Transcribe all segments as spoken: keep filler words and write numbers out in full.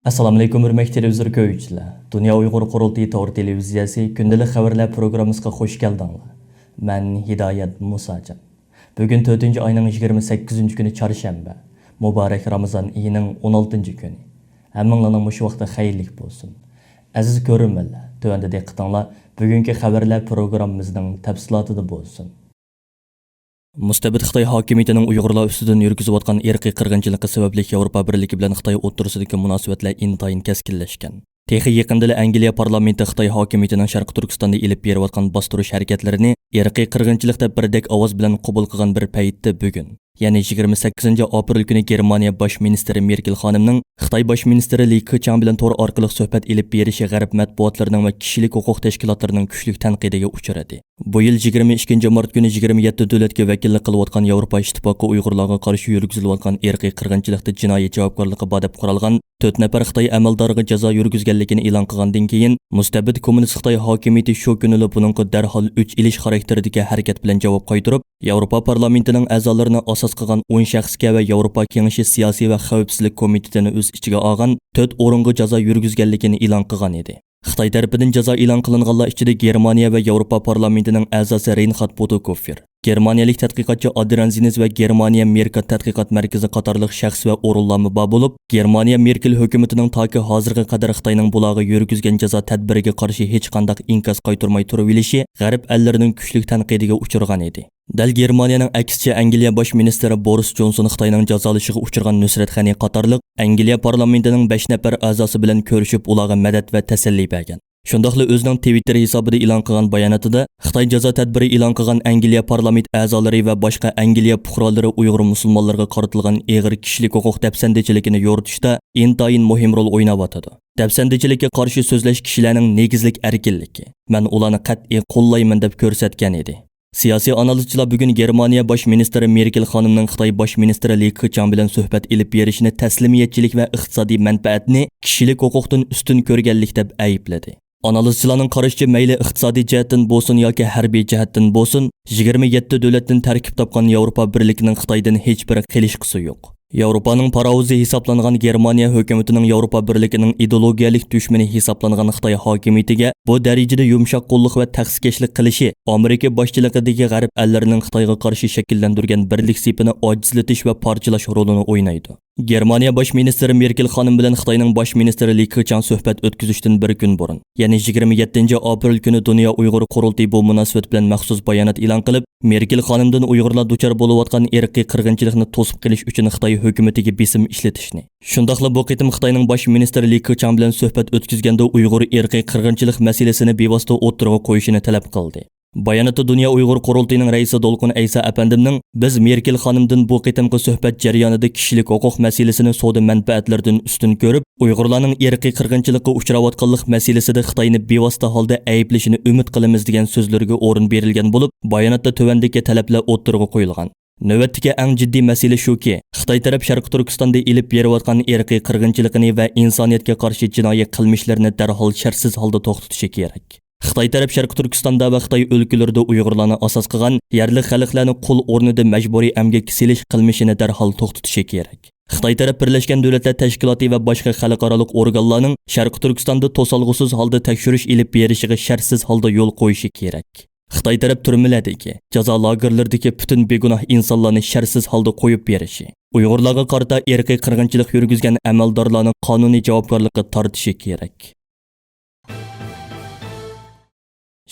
ئەسسالامۇئەلەيكۇم، ھۆرمەتلىك تېلېۋىزور كۆرگۈچىلەر. دۇنيا ئۇيغۇر قۇرۇلتىيى تور تېلېۋىزىيەسى كۈندىلىك خەۋەرلەر پروگراممىسىغا خۇش كەلدىڭلار. مەن ھىدايەت مۇساجان. بۈگۈن تۆتىنچى ئاينىڭ يىگىرمە سەككىزىنچى كۈنى، چارشەنبە. مۇبارەك رامىزان ئېيىنىڭ ئون ئالتىنچى كۈنى. ھەممىڭلارنىڭ مۇشۇ ۋاقتى خەيرلىك بولسۇن. ئەزىز كۆرۈرمەنلەر، تۆۋەندە دىققىتىڭلار بۈگۈنكى خەۋەرلەر پروگراممىمىزنىڭ تەپسىلاتىدا بولسۇن. مۇستەبىت خىتاي ھاكىمىيىتىنىڭ ئۇيغۇرلار ئۈستىدىن يۈرگۈزۈۋاتقان ئىرقىي قىرغىنچىلىقى سەۋەبلىك ياۋروپا بىرلىكى بىلەن خىتاي ئوتتۇرىسىدىكى مۇناسىۋەتلەر ئىنتايىن كەسكىنلەشكەن. تېخى يېقىندىلا ئەنگلىيە پارلامېنتى خىتاي ھاكىمىيىتىنىڭ شەرقىي تۈركىستاندا ئېلىپ بېرىۋاتقان باستۇرۇش ھەرىكەتلىرىنى ئىرقىي قىرغىنچىلىق دەپ بىردەك ئاۋاز بىلەن قوبۇل قىلغان بىر پەيتتە، بۈگۈن، يەنى يىگىرمە سەككىزىنچى ئاپرېل كۈنى گېرمانىيە باش مىنىستىرى مېركېل خانىمنىڭ خىتاي باش مىنىستىرى لى كېچياڭ بىلەن تور ئارقىلىق سۆھبەت ئېلىپ بېرىشى غەرب مەتبۇئاتلىرىنىڭ ۋە كىشىلىك ھوقۇق تەشكىلاتلىرىنىڭ كۈچلۈك تەنقىدىگە ئۇچرىدى. بۇ يىل يىگىرمە ئىككىنچى مارت كۈنى يىگىرمە يەتتە دۆلەتكە ۋەكىللىك قىلىۋاتقان ياۋروپا ئىتتىپاقى ئۇيغۇرلارغا قارشى يۈرگۈزۈلۈۋاتقان ئىرقىي قىرغىنچىلىقتا جىنايى جاۋابكارلىقى بار دەپ قارالغان تۆت نەپەر خىتاي ئەمەلدارىغا جازا يۈرگۈزگەنلىكىنى ئېلان قىلغاندىن كېيىن، مۇستەبىت كوممۇنىست خىتاي ھاكىمىيىتى شۇ كۈنىلا بۇنىڭغا دەرھال ئۆچ ئېلىش خاراكتېرىدىكى ھەرىكەت بىلەن جاۋاب قايتۇرۇپ، ياۋروپا پارلامېنتىنىڭ ئەزالىرىنى ئاساس قىلغان ئون شەخسكە ۋە ياۋروپا كېڭىشى سىياسىي ۋە خەۋپسىزلىك كومىتېتىنى ئۆز ئىچىگە ئالغان تۆت ئورۇنغا جازا يۈرگۈزگەنلىكىنى ئېلان قىلغان ئىدى. خىتاي تەرىپىدىن جازا ئېلان قىلىنغانلار ئىچىدە گېرمانىيە ۋە ياۋروپا پارلامېنتىنىڭ ئەزاسى رېينخارد بوتوكوففېر، گېرمانىيەلىك تەتقىقاتچى ئادرىن زىنىز ۋە گېرمانىيە مېركات تەتقىقات مەركىزى قاتارلىق شەخس ۋە ئورۇنلارمۇ بار بولۇپ، گېرمانىيە مېركېل ھۆكۈمىتىنىڭ تاكى ھازىرغا قەدەر خىتاينىڭ بۇلارغا يۈرگۈزگەن جازا تەدبىرىگە قارشى ھېچقانداق ئىنكاس قايتۇرماي تۇرۇۋېلىشى غەرب ئەللىرىنىڭ كۈچلۈك تەنقىدىگە ئۇچرىغان ئىدى. دەل گېرمانىيەنىڭ ئەكسىچە، ئەنگلىيە باش مىنىستىرى بورىس جونسون خىتاينىڭ جازالىشىغا ئۇچرىغان نۇسرەت غەنى قاتارلىق ئەنگلىيە پارلامېنتىنىڭ بەش نەپەر ئەزاسى بىلەن كۆرۈشۈپ، ئۇلارغا مەدەت ۋە تەسەللى بەرگەن. شۇنداقلا ئۆزىنىڭ تىۋىتتېر ھېسابىدا ئېلان قىلغان باياناتىدا، خىتاي جازا تەدبىرى ئېلان قىلغان ئەنگلىيە پارلامېنت ئەزالىرى ۋە باشقا ئەنگلىيە پۇقرالىرى ئۇيغۇر مۇسۇلمانلىرىغا قارىتىلغان ئېغىر كىشىلىك ھوقۇق دەپسەندىچىلىكىنى يورۇتۇشتا ئىنتايىن مۇھىم رول ئويناۋاتىدۇ. دەپسەندىچىلىككە قارشى سۆزلەش كىشىلەرنىڭ نېگىزلىك ئەركىنلىكى. مەن ئۇلارنى قەتئىي قوللايمەن، دەپ كۆرسەتكەن ئىدى. سىياسىي ئانالىزچىلار بۈگۈن گېرمانىيە باش مىنىستىرى مېركېل خانىمنىڭ خىتاي باش مىنىستىرى لى كېچياڭ بىلەن سۆھبەت ئېلىپ بېرىشىنى تەسلىمىيەتچىلىك ۋە ئىقتىسادىي مەنپەئەتنى كىشىلىك ھوقۇقتىن ئۈستۈن كۆرگەنلىك دەپ ئەيىبلىدى. ئانالىزچىلارنىڭ قارىشىچە، مەيلى ئىقتىسادىي جەھەتتىن بولسۇن ياكى ھەربىي جەھەتتىن بولسۇن، يىگىرمە يەتتە دۆلەتتىن تەركىب تاپقان ياۋروپا بىرلىكىنىڭ خىتايدىن ھېچبىر قېلىشقۇسى يوق. ياۋروپانىڭ پاراۋۇزى ھېسابلانغان گېرمانىيە ھۆكۈمىتىنىڭ ياۋروپا بىرلىكىنىڭ ئىدېئولوگىيەلىك دۈشمىنى ھېسابلانغان خىتاي ھاكىمىيىتىگە بۇ دەرىجىدە يۇمشاق قوللۇق ۋە تەخسىكەشلىك قىلىشى ئامېرىكا باشچىلىقىدىكى غەرب ئەللىرىنىڭ خىتايغا قارشى شەكىللەندۈرگەن بىرلىك سېپىنى ئاجىزلىتىش ۋە پارچىلاش رولىنى ئوينايدۇ. گېرمانىيە باش مىنىستىرى مېركېل خانىم بىلەن خىتاينىڭ باش مىنىستىرى لى كېچياڭ سۆھبەت ئۆتكۈزۈشتىن بىر كۈن بۇرۇن، يەنى يىگىرمە يەتتىنچى ئاپرېل كۈنى دۇنيا ئۇيغۇر قۇرۇلتىيى بۇ مۇناسىۋەت بىلەن مەخسۇس بايانات ئېلان قىلىپ، مېركېل خانىمدىن ئۇيغۇرلار دۇچار بولۇۋاتقان ئىرقىي قىرغىنچىلىقنى توسۇپ قېلىش ئۈچۈن خىتاي ھۆكۈمىتىگە بېسىم ئىشلىتىشنى، شۇنداقلا بۇ قېتىم خىتاينىڭ باش مىنىستىرى لى كېچياڭ بىلەن سۆھبەت ئۆتكۈزگەندە ئۇيغۇر ئىرقىي قىرغىنچىلىق مەسىلىسىنى بىۋاسىتە ئوتتۇرىغا قويۇشىنى تەلەپ قىلدى. باياناتتا دۇنيا ئۇيغۇر قۇرۇلتىيىنىڭ رەئىسى دولقۇن ئەيسا ئەپەندىمنىڭ، بىز مېركېل خانىمدىن بۇ قېتىمقى سۆھبەت جەريانىدا كىشىلىك ھوقۇق مەسىلىسىنى سودا مەنپەئەتلىرىدىن ئۈستۈن كۆرۈپ، ئۇيغۇرلارنىڭ ئىرقىي قىرغىنچىلىققا ئۇچراۋاتقانلىق مەسىلىسىدە خىتاينى بىۋاسىتە ھالدا ئەيىبلىشىنى ئۈمىد قىلىمىز، دېگەن سۆزلىرىگە ئورۇن بېرىلگەن بولۇپ، باياناتتا تۆۋەندىكى تەلەپلەر ئوتتۇرىغا قويۇلغان. نۆۋەتتىكى ئەڭ جىددىي مەسىلە شۇكى، خىتاي تەرەپ شەرقىي تۈركىستاندا ئېلىپ بېرىۋاتقان ئىرقىي قىرغىنچىلىقىنى ۋە ئىنسانىيەتكە قارشى جىنايى قىلمىشلىرىنى دەرھال شەرتسىز ھالدا توختىتىشى كېرەك. خىتاي تەرەپ شەرقىي تۈركىستاندا ۋە خىتاي ئۆلكىلىرىدە ئۇيغۇرلارنى ئاساس قىلغان يەرلىك خەلقلەرنى قۇل ئورنىدا مەجبۇرىي ئەمگەككە سېلىش قىلمىشىنى دەرھال توختىتىشى كېرەك. خىتاي تەرەپ بىرلەشكەن دۆلەتلەر تەشكىلاتى ۋە باشقا خەلقئارالىق ئورگانلارنىڭ شەرقىي تۈركىستاندا توسالغۇسىز ھالدا تەكشۈرۈش ئېلىپ بېرىشىغا شەرتسىز ھالدا يول قويۇشى كېرەك. خىتاي تەرەپ تۈرمىلەردىكى، جازا لاگېرلىرىدىكى پۈتۈن بىگۇناھ ئىنسانلارنى شەرتسىز ھالدا قويۇپ بېرىشى، ئۇيغۇرلارغا قارىتا ئىرقىي قىرغىنچىلىق يۈرگۈزگەن ئەمەلدارلارنى قانۇنىي جاۋابكارلىققا تارتىشى كېرەك.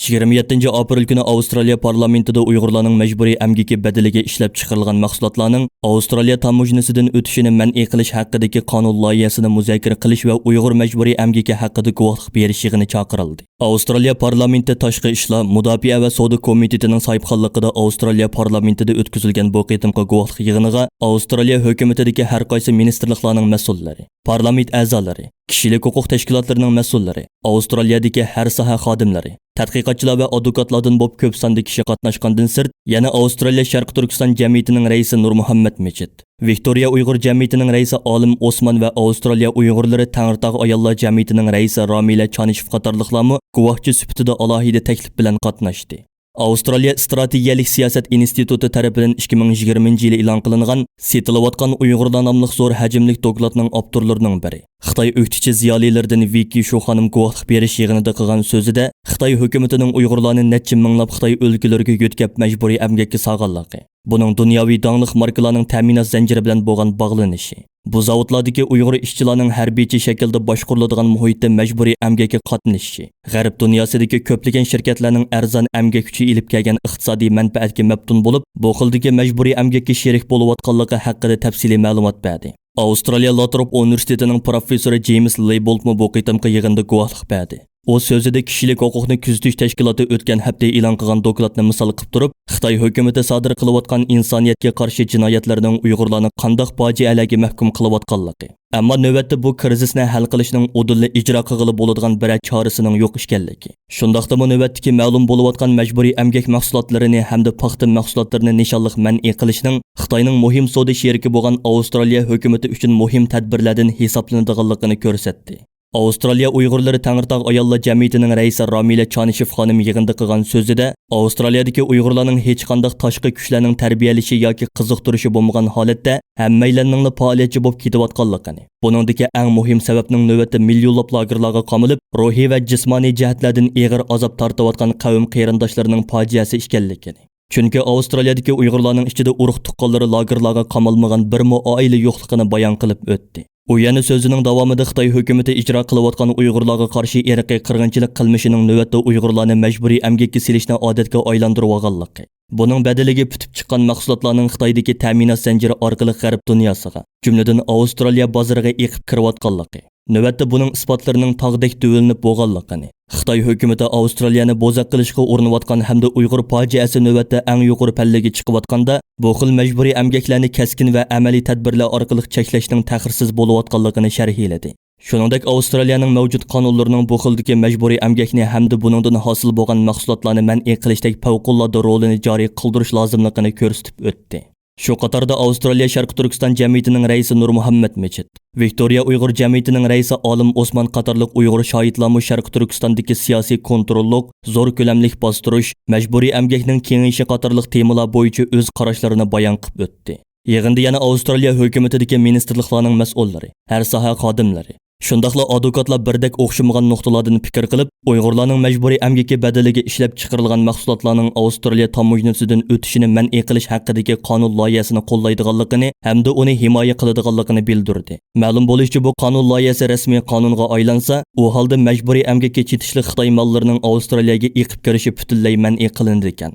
يىگىرمە يەتتىنچى ئاپرېل كۈنى ئاۋسترالىيە پارلامېنتىدا ئۇيغۇرلارنىڭ مەجبۇرىي ئەمگىكى بەدىلىگە ئىشلەپچىقىرىلغان مەھسۇلاتلارنىڭ ئاۋسترالىيە تاموژنىسىدىن ئۆتۈشىنى مەنئى قىلىش ھەققىدىكى قانۇن لايىھەسىنى مۇزاكىرە قىلىش ۋە ئۇيغۇر مەجبۇرىي ئەمگىكى ھەققىدە گۇۋاھلىق بېرىش يىغىنى چاقىرىلدى. ئاۋسترالىيە پارلامېنتى تاشقى ئىشلار، مۇداپىئە ۋە سودا كومىتېتىنىڭ ساھىبخانلىقىدا ئاۋسترالىيە پارلامېنتىدا ئۆتكۈزۈلگەن بۇ قېتىمقى گۇۋاھلىق يىغىنىغا ئاۋسترالىيە ھۆكۈمىتىدىكى ھەر قايسى مىنىستىرلىقلارنىڭ مەسئۇللىرى، پارلامېنت ئەزالىرى، كىشىلىك ھوقۇق تەشكىلاتلىرىنىڭ مەسئۇللىرى، ئاۋسترالىيەدىكى ھەر ساھە خادىملىرى، تەتقىقاتچىلار ۋە ئادۋوكاتلاردىن بولۇپ كۆپ ساندا كىشى قاتناشقاندىن سىرت، يەنە ئاۋسترالىيە شەرقىي تۈركىستان جەمئىيىتىنىڭ رەئىسى نۇرمۇھەممەت مىجىت، ۋىكتورىيە ئۇيغۇر جەمئىيىتىنىڭ رەئىسى ئالىم ئوسمان ۋە ئاۋسترالىيە ئۇيغۇرلىرى تەڭرىتاغ ئاياللار جەمئىيىتىنىڭ رەئىسى رامىلە چانىشېف قاتارلىقلارمۇ گۇۋاھچى سۈپىتىدە ئالاھىدە تەكلىپ بىلەن قاتناشتى. ئاۋسترالىيە ئىستراتېگىيەلىك سىياسەت ئىنستىتۇتى تەرىپىدىن ئىككى مىڭ يىگىرمىنچى يىلى ئېلان قىلىنغان سېتىلىۋاتقان ئۇيغۇرلار ناملىق زور ھەجىملىك دوكلاتنىڭ ئاپتورلىرىنىڭ بىرى، خىتاي ئۆكتىچى زىيالىيلىرىدىن ۋېي كىشۇ خانىم گۇۋاھلىق بېرىش يىغىنىدا قىلغان سۆزىدە، خىتاي ھۆكۈمىتىنىڭ ئۇيغۇرلارنى نەچچە مىڭلاپ خىتاي ئۆلكىلىرىگە يۆتكەپ مەجبۇرىي ئەمگەككە سالغانلىقى، بۇنىڭ دۇنياۋى داڭلىق ماركىلارنىڭ تەمىنات زەنجىرى بىلەن بولغان باغلىنىشى، بۇ زاۋۇتلاردىكى ئۇيغۇر ئىشچىلارنىڭ ھەربىيچە شەكىلدە باشقۇرۇلىدىغان مۇھىتتا مەجبۇرىي ئەمگەككە قاتنىشىشى، غەرب دۇنياسىدىكى كۆپلىگەن شىركەتلەرنىڭ ئەرزان ئەمگەك كۈچى ئېلىپ كەلگەن ئىقتىسادىي مەنپەئەتكە مەپتۇن بولۇپ، بۇ خىلدىكى مەجبۇرىي ئەمگەككە شېرىك بولۇۋاتقانلىقى ھەققىدە تەپسىلىي مەلۇمات بەردى. ئاۋسترالىيە لاتروپ ئۇنىۋېرسىتېتىنىڭ پروفېسسورى جېيمىس لېيبولتمۇ بۇ قېتىمقى يىغىندا گۇۋاھلىق بەردى. ئۇ سۆزىدە كىشىلىك ھوقۇقنى كۆزىتىش تەشكىلاتى ئۆتكەن ھەپتە ئېلان قىلغان دوكلاتنى مىسال قىلىپ تۇرۇپ، خىتاي ھۆكۈمىتى سادىر قىلىۋاتقان ئىنسانىيەتكە قارشى جىنايەتلەرنىڭ ئۇيغۇرلارنى قانداق پاجىئەلەرگە مەھكۇم قىلىۋاتقانلىقى، ئەمما نۆۋەتتە بۇ كىرىزىسنى ھەل قىلىشنىڭ ئۇدۇللا ئىجرا قىلغىلى بولىدىغان بىرەر چارىسىنىڭ يوق ئىكەنلىكى، شۇنداقتىمۇ نۆۋەتتىكى مەلۇم بولۇۋاتقان مەجبۇرىي ئەمگەك مەھسۇلاتلىرىنى ھەمدە پاختا مەھسۇلاتلىرىنى نىشانلىق مەنئى قىلىشنىڭ خىتاينىڭ مۇھىم سودا شېرىكى بولغان ئاۋسترالىيە ھۆكۈمىتى ئۈچۈن مۇھىم تەدبىرلەردىن ھېسابلىنىدىغانلىقىنى كۆرسەتتى. ئاۋسترالىيە ئۇيغۇرلىرى تەڭرىتاغ ئاياللار جەمئىيىتىنىڭ رەئىسى رامىلە چانىشېف خانىم يىغىندا قىلغان سۆزىدە، ئاۋسترالىيەدىكى ئۇيغۇرلارنىڭ ھېچقانداق تاشقى كۈچلەرنىڭ تەربىيەلىشى ياكى قىزىقتۇرۇشى بولمىغان ھالەتتە ھەممەيلەننىڭلا پائالىيەتچى بولۇپ كېتىۋاتقانلىقىنى، بۇنىڭدىكى ئەڭ مۇھىم سەۋەبنىڭ نۆۋەتتە مىليونلاپ لاگېرلارغا قامىلىپ، روھىي ۋە جىسمانىي جەھەتلەردىن ئېغىر ئازاب تارتىۋاتقان قەۋم قېرىنداشلىرىنىڭ پاجىئەسى ئىكەنلىكىنى، چۈنكى ئاۋسترالىيەدىكى ئۇيغۇرلارنىڭ ئىچىدە ئۇرۇق تۇغقانلىرى لاگېرلارغا قامالمىغان بىرمۇ ئائىلە يوقلۇقىنى بايان قىلىپ ئۆتتى. ئۇ يەنە سۆزىنىڭ داۋامىدا خىتاي ھۆكۈمىتى ئىجرا قىلىۋاتقان ئۇيغۇرلارغا قارشى ئىرقىي قىرغىنچىلىق قىلمىشىنىڭ نۆۋەتتە ئۇيغۇرلارنى مەجبۇرىي ئەمگەككە سېلىشنى ئادەتكە ئايلاندۇرۇۋالغانلىقى، بۇنىڭ بەدىلىگە پۈتۈپ چىققان مەھسۇلاتلارنىڭ خىتايدىكى تەمىنات زەنجىرى ئارقىلىق غەرب دۇنياسىغا، جۈملىدىن ئاۋسترالىيە بازىرىغا ئېقىپ كىرىۋاتقانلىقى، نۆۋەتتە بۇنىڭ ئىسپاتلىرىنىڭ تاغدەك دۆۋىلىنىپ بولغانلىقىنى، خىتاي ھۆكۈمىتى ئاۋسترالىيەنى بوزەك قىلىشقا ئۇرۇنۇۋاتقان ھەمدە ئۇيغۇر پاجىئەسى نۆۋەتتە ئەڭ يۇقىرى پەللىگە چىقىۋاتقاندا، بۇ خىل مەجبۇرىي ئەمگەكلەرنى كەسكىن ۋە ئەمەلىي تەدبىرلەر ئارقىلىق چەكلەشنىڭ تەخىرسىز بولۇۋاتقانلىقىنى شەرھلىدى. شۇنىڭدەك ئاۋسترالىيەنىڭ مەۋجۇت قانۇنلىرىنىڭ بۇ خىلدىكى مەجبۇرىي ئەمگەكنى ھەمدە بۇنىڭدىن ھاسىل بولغان مەھسۇلاتلارنى مەنئى قىلىشتەك پەۋقۇلئاددە رولىنى جارى قىلدۇرۇش لازىملىقىنى كۆرسىتىپ ئۆتتى. شۇ قاتاردا ئاۋسترالىيە شەرقىي تۈركىستان جەمئىيىتىنىڭ رەئىسى نۇرمۇھەممەت مىجىت، ۋىكتورىيە ئۇيغۇر جەمئىيىتىنىڭ رەئىسى ئالىم ئوسمان قاتارلىق ئۇيغۇر شاھىتلارمۇ شەرقىي تۈركىستاندىكى سىياسىي كونتروللۇق، زور كۆلەملىك باستۇرۇش، مەجبۇرىي ئەمگەكنىڭ كېڭىيىشى قاتارلىق تېمىلار بويىچە ئۆز قاراشلىرىنى بايان قىلىپ ئۆتتى. يىغىندا يەنە ئاۋسترالىيە ھۆكۈمىتىدىكى مىنىستىرلىقلارنىڭ مەسئۇللىرى، ھەر ساھە خادىملىرى، شۇنداقلا ئادۋوكاتلار بىردەك ئوخشىمىغان نۇقتىلاردىن پىكىر قىلىپ، ئۇيغۇرلارنىڭ مەجبۇرىي ئەمگىكى بەدىلىگە ئىشلەپچىقىرىلغان مەھسۇلاتلارنىڭ ئاۋسترالىيە تاموژنىسىدىن ئۆتۈشىنى مەنئى قىلىش ھەققىدىكى قانۇن لايىھەسىنى قوللايدىغانلىقىنى ھەمدە ئۇنى ھىمايە قىلىدىغانلىقىنى بىلدۈردى. مەلۇم بولۇشىچە، بۇ قانۇن لايىھەسى رەسمىي قانۇنغا ئايلانسا، ئۇ ھالدا مەجبۇرىي ئەمگەككە چېتىشلىق خىتاي ماللىرىنىڭ ئاۋسترالىيەگە ئېقىپ كىرىشى پۈتۈنلەي مەنئى قىلىنىدىكەن.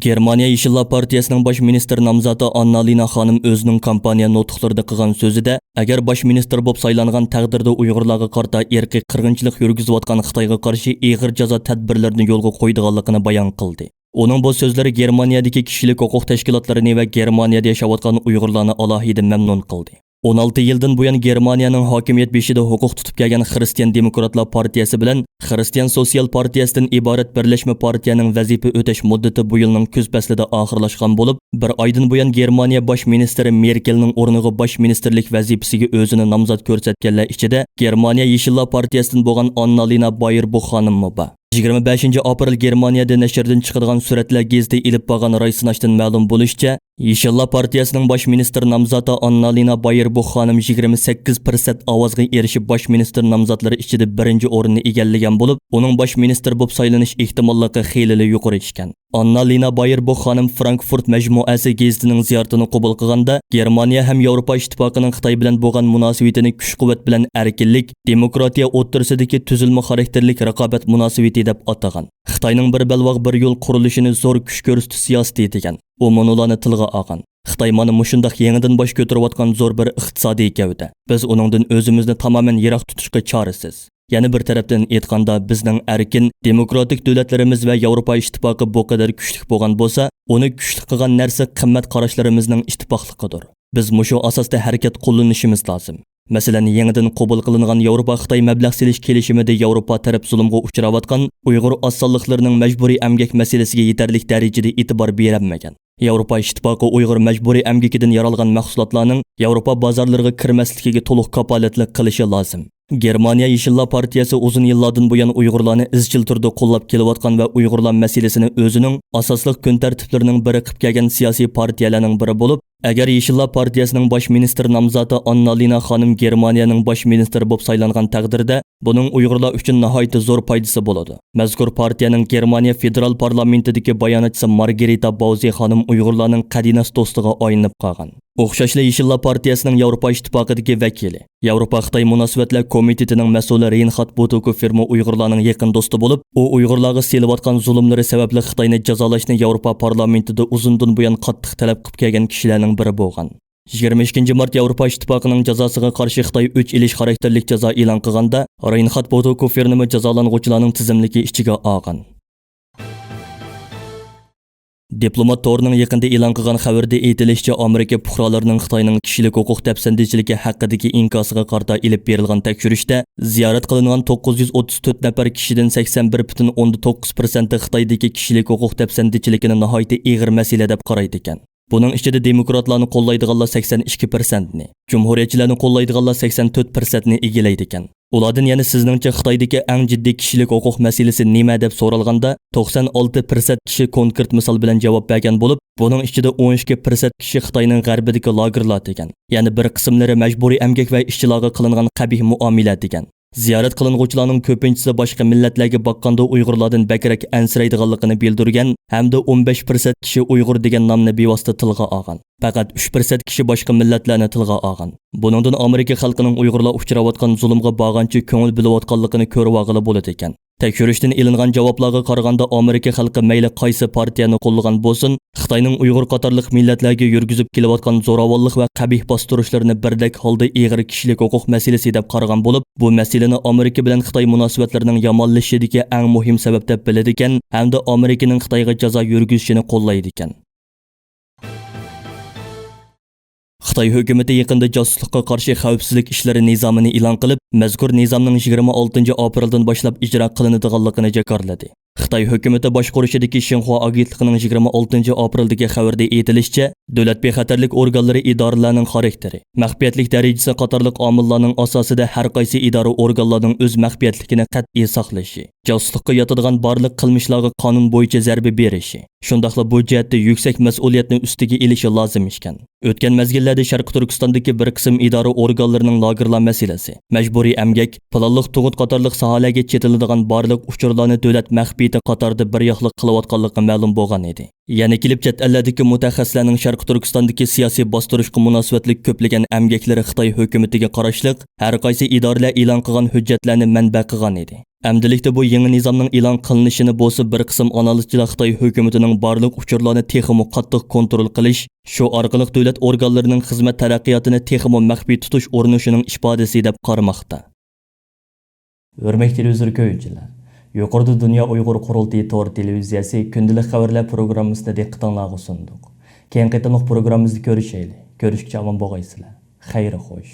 گېرمانىيە يېشىللار پارتىيەسىنىڭ باش مىنىستىر نامزاتى ئاننا لىنا خانىم ئۆزىنىڭ كامپانىيە نۇتۇقلىرىدا قىلغان سۆزىدە، ئەگەر باش مىنىستىر بولۇپ سايلانغان تەقدىردە ئۇيغۇرلارغا قارىتا ئىرقىي قىرغىنچىلىق يۈرگۈزۈۋاتقان خىتايغا قارشى ئېغىر جازا تەدبىرلىرىنى يولغا قويىدىغانلىقىنى بايان قىلدى. ئۇنىڭ بۇ سۆزلىرى گېرمانىيەدىكى كىشىلىك ھوقۇق تەشكىلاتلىرىنى ۋە گېرمانىيەدە ياشاۋاتقان ئۇيغۇرلارنى ئالاھىدە مەمنۇن قىلدى. ئون ئالتە يىلدىن بۇيان گېرمانىيەنىڭ ھاكىمىيەت بېشىدا ھوقۇق تۇتۇپ كەلگەن خىرىستىيان دېموكراتلار پارتىيەسى بىلەن خىرىستىيان سوتسىيال پارتىيەسىدىن ئىبارەت بىرلەشمە پارتىيەنىڭ ۋەزىپە ئۆتەش مۇددىتى بۇ يىلنىڭ كۈز پەسلىدە ئاخىرلاشقان بولۇپ، بىر ئايدىن بۇيان گېرمانىيە باش مىنىستىرى مېركېلنىڭ ئورنىغا باش مىنىستىرلىك ۋەزىپىسىگە ئۆزىنى نامزات كۆرسەتكەنلەر ئىچىدە گېرمانىيە يېشىللار پارتىيەسىدىن بولغان ئاننا لىنا بايېربوخ خانىممۇ بار. يىگىرمە بەشىنچى ئاپرېل گېرمانىيەدە نەشردىن چىقىدىغان سۈرەتلەر گېزىتى ئېلىپ بارغان راي سىناشتىن مەلۇم بولۇشىچە، يېشىللار پارتىيەسىنىڭ باش مىنىستىر نامزاتى ئاننا لىنا بايېربوخ خانىم يىگىرمە سەككىز پىرسەنت ئاۋازغا ئېرىشىپ، باش مىنىستىر نامزاتلىرى ئىچىدە بىرىنچى ئورۇننى ئىگىلىگەن بولۇپ، ئۇنىڭ باش مىنىستىر بولۇپ سايلىنىش ئېھتىماللىقى خېلىلا يۇقىرى ئىكەن. ئاننا لىنا بايېربوخ خانىم فرانكفورت مەجمۇئەسى گېزىتىنىڭ زىيارىتىنى قوبۇل قىلغاندا، گېرمانىيە ھەم ياۋروپا ئىتتىپاقىنىڭ خىتاي بىلەن بولغان مۇناسىۋىتىنى كۈچ-قۇۋۋەت بىلەن ئەركىنلىك، دېموكراتىيە ئوتتۇرىسىدىكى تۈزۈلمە خاراكتېرلىك رىقابەت مۇناسىۋىتى دەپ ئاتىغان. خىتاينىڭ بىر بەلباغ بىر يول قۇرۇلۇشىنى زور كۈچ كۆرسىتىش سىياسىتى دېگەن. ئۇ مۇنۇلارنى تىلغا ئالغان: خىتاي مانا مۇشۇنداق يېڭىدىن باش كۆتۈرۈۋاتقان زور بىر ئىقتىسادىي گەۋدە. بىز ئۇنىڭدىن ئۆزىمىزنى تامامەن يىراق تۇتۇشقا چارىسىز. يەنە بىر تەرەپتىن ئېيتقاندا، بىزنىڭ ئەركىن، دېموكراتىك دۆلەتلىرىمىز ۋە ياۋروپا ئىتتىپاقى بۇ قەدەر كۈچلۈك بولغان بولسا، ئۇنى كۈچلۈك قىلغان نەرسە قىممەت قاراشلىرىمىزنىڭ ئىتتىپاقلىقىدۇر. بىز مۇشۇ ئاساستا ھەرىكەت قوللىنىشىمىز لازىم. مەسىلەن، يېڭىدىن قوبۇل قىلىنغان ياۋروپا خىتاي مەبلەغ سېلىش كېلىشىمىدە ياۋروپا تەرەپ زۇلۇمغا ئۇچراۋاتقان ئۇيغۇر ئاز سانلىقلىرىنىڭ مەجبۇرىي ئەمگەك مەسىلىسىگە يېتەرلىك دەرىجىدە ئېتىبار بېرەلمىگەن. ياۋروپا ئىتتىپاقى ئۇيغۇر مەجبۇرىي ئەمگىكىدىن يارالغان مەھسۇلاتلارنىڭ ياۋروپا بازارلىرىغا كىرمەسلىكىگە تولۇق كاپالەتلىك قىلىشى لازىم. گېرمانىيە يېشىللار پارتىيەسى ئۇزۇن يىللاردىن بۇيان ئۇيغۇرلارنى ئىزچىل تۈردە قوللاپ كېلىۋاتقان ۋە ئۇيغۇرلار مەسىلىسىنى ئۆزىنىڭ ئاساسلىق كۈن تەرتىپلىرىنىڭ بىرى قىلىپ كەلگەن سىياسىي پارتىيەلەرنىڭ بىرى بولۇپ، ئەگەر يېشىللار پارتىيەسىنىڭ باش مىنىستىر نامزاتى ئاننا لىنا خانىم گېرمانىيەنىڭ باش مىنىستىرى بولۇپ سايلانغان تەقدىردە، بۇنىڭ ئۇيغۇرلار ئۈچۈن ناھايىتى زور پايدىسى بولىدۇ. مەزكۇر پارتىيەنىڭ گېرمانىيە فېدېرال پارلامېنتىدىكى باياناتچىسى مارگېرىتا باۋزې خانىم ئۇيغۇرلارنىڭ قەدىناس دوستىغا ئايلىنىپ قالغان. ئوخشاشلا يېشىللار پارتىيەسىنىڭ ياۋروپا ئىتتىپاقىدىكى ۋەكىلى، ياۋروپا خىتاي مۇناسىۋەتلەر كومىتېتىنىڭ مەسئۇلى رېينخارد بوتوكوفېرمۇ ئۇيغۇرلارنىڭ يېقىن دوستى بولۇپ، ئۇ ئۇيغۇرلارغا سېلىۋاتقان زۇلۇملىرى سەۋەبلىك خىتاينى جازالاشنى ياۋروپا پارلامېنتىدا ئۇزۇندىن بۇيان قاتتىق تەلەپ قىلىپ كەلگەن كىشىلەرنىڭ بىرى بولغان. يىگىرمە ئىككىنچى مارت ياۋروپا ئىتتىپاقىنىڭ جازاسىغا قارشى خىتاي ئۆچ ئېلىش خاراكتېرلىك جازا ئېلان قىلغاندا، رېينخارد بوتوكوفېرنىمۇ جازالانغۇچىلارنىڭ تىزىملىكى ئىچىگە ئالغان. دىپلومات تورىنىڭ يېقىندا ئېلان قىلغان خەۋىرىدە ئېيتىلىشىچە، ئامېرىكا پۇقرالىرىنىڭ خىتاينىڭ كىشىلىك ھوقۇق دەپسەندىچىلىكى ھەققىدىكى ئىنكاسىغا قارىتا ئېلىپ بېرىلغان تەكشۈرۈشتە، زىيارەت قىلىنغان توققۇز يۈز ئوتتۇز تۆت نەپەر كىشىدىن سەكسەن بىر پۈتۈن ئوندىن توققۇز پىرسەنتى خىتايدىكى كىشىلىك ھوقۇق دەپسەندىچىلىكىنى ناھايىتى ئېغىر مەسىلە دەپ قارايدىكەن. بۇنىڭ ئىچىدە دېموكراتلارنى قوللايدىغانلار سەكسەن ئىككى پىرسەنتنى، جۇمھۇرىيەتچىلەرنى قوللايدىغانلار سەكسەن تۆت پىرسەنتنى ئىگىلەيدىكەن. ئۇلاردىن يەنە سىزنىڭچە خىتايدىكى ئەڭ جىددىي كىشىلىك ھوقۇق مەسىلىسى نېمە دەپ سورالغاندا، توقسان ئالتە پىرسەنت كىشى كونكرېت مىسال بىلەن جاۋاب بەرگەن بولۇپ، بۇنىڭ ئىچىدە ئون ئىككى پىرسەنت كىشى خىتاينىڭ غەربىدىكى لاگېرلار دېگەن، يەنە بىر قىسىملىرى مەجبۇرىي ئەمگەك ۋە ئىشچىلارغا قىلىنغان قەبىھ مۇئامىلە دېگەن. زىيارەت قىلىنغۇچىلارنىڭ كۆپىنچىسى باشقا مىللەتلەرگە باققاندا ئۇيغۇرلاردىن بەكرەك ئەنسىرەيدىغانلىقىنى بىلدۈرگەن ھەمدە ئون بەش پىرسەنت كىشى ئۇيغۇر دېگەن نامنى بىۋاسىتە تىلغا ئالغان. پەقەت ئۈچ پىرسەنت كىشى باشقا مىللەتلەرنى تىلغا ئالغان. بۇنىڭدىن ئامېرىكا خەلقىنىڭ ئۇيغۇرلار ئۇچراۋاتقان زۇلۇمغا بارغانچە كۆڭۈل بۆلۈۋاتقانلىقىنى كۆرۈۋالغىلى بولىدىكەن. تەكشۈرۈشتىن ئېلىنغان جاۋابلارغا قارىغاندا، ئامېرىكا خەلقى مەيلى قايسى پارتىيەنى قوللىغان بولسۇن، خىتاينىڭ ئۇيغۇر قاتارلىق مىللەتلەرگە يۈرگۈزۈپ كېلىۋاتقان زوراۋانلىق ۋە قەبىھ باستۇرۇشلىرىنى بىردەك ھالدا ئېغىر كىشىلىك ھوقۇق مەسىلىسى دەپ قارىغان بولۇپ، بۇ مەسىلىنى ئامېرىكا بىلەن خىتاي مۇناسىۋەتلىرىنىڭ يامانلىشىشىدىكى ئەڭ مۇھىم سەۋەب دەپ بىلىدىكەن ھەمدە ئامېرىكىنىڭ خىتايغا جازا يۈرگۈزۈشىنى قوللايدىكەن. خىتاي ھۆكۈمىتى يېقىندا جاسۇسلۇققا قارشى خەۋپسىزلىك ئىشلىرى نىزامىنى ئېلان قىلىپ، مەزكۇر نىزامنىڭ يىگىرمە ئالتىنچى ئاپرېلدىن باشلاپ ئىجرا قىلىنىدىغانلىقىنى جاكارلىدى. خىتاي ھۆكۈمىتى باشقۇرۇشىدىكى شىنخۇا ئاگېنتلىقىنىڭ يىگىرمە ئالتىنچى ئاپرېلدىكى خەۋىرىدە ئېيتىلىشىچە، دۆلەت بىخەتەرلىك ئورگانلىرى ئىدارىلەرنىڭ خاراكتېرى، مەخپىيەتلىك دەرىجىسى قاتارلىق ئامىللارنىڭ ئاساسىدا ھەر قايسى ئىدارە ئورگانلارنىڭ ئۆز مەخپىيەتلىكىنى قەتئىي ساقلىشى، جاسۇسلۇققا ياتىدىغان بارلىق قىلمىشلارغا قانۇن بويىچە زەربە بېرىشى، شۇنداقلا بۇ جەھەتتە يۈكسەك مەسئۇلىيەتنى ئۈستىگە ئېلىشى لازىم ئىكەن. ئۆتكەن مەزگىللەردە شەرقىي تۈركىستاندىكى بىر قىسىم ئىدارە ئورگانلىرىنىڭ لاگېرلار مەسىلىسى، مەجبۇرىي ئەمگەك، پىلانلىق تۇغۇت قاتارلىق ساھەلەرگە چېتىلىدىغان بارلىق ئۇچۇرلارنى دۆلەت مەخپىيىتى قاتارىدا بىر ياقلىق قىلىۋاتقانلىقى مەلۇم بولغان ئىدى. يەنە كېلىپ چەت ئەللەردىكى مۇتەخەسسىسلەرنىڭ شەرقىي تۈركىستاندىكى سىياسىي باستۇرۇشقا مۇناسىۋەتلىك كۆپلىگەن ئەمگەكلىرى خىتاي ھۆكۈمىتىگە قاراشلىق ھەر قايسى ئىدارىلەر ئېلان قىلغان ھۆججەتلەرنى مەنبە قىلغان ئىدى. ئەمدىلىكتە بۇ يېڭى نىزامنىڭ ئېلان قىلىنىشىنى بولسا بىر قىسىم ئانالىزچىلار خىتاي ھۆكۈمىتىنىڭ بارلىق ئۇچۇرلارنى تېخىمۇ قاتتىق كونترول قىلىش، شۇ ئارقىلىق دۆلەت ئورگانلىرىنىڭ خىزمەت تەرەققىياتىنى تېخىمۇ مەخپىي تۇتۇش ئۇرۇنۇشىنىڭ ئىپادىسى دەپ قارىماقتا. ھۆرمەتلىك تېلېۋىزور كۆرگۈچىلەر، يۇقىرىدا دۇنيا ئۇيغۇر قۇرۇلتىيى تور تېلېۋىزىيەسى كۈندىلىك خەۋەرلەر پروگراممىسىنى دىققىتىڭلارغا سۇندۇق. كېيىنكى قېتىملىق پروگراممىمىزدا كۆرۈشەيلى. كۆرۈشكىچە ئامان بولغايسىلەر. خەير خوش.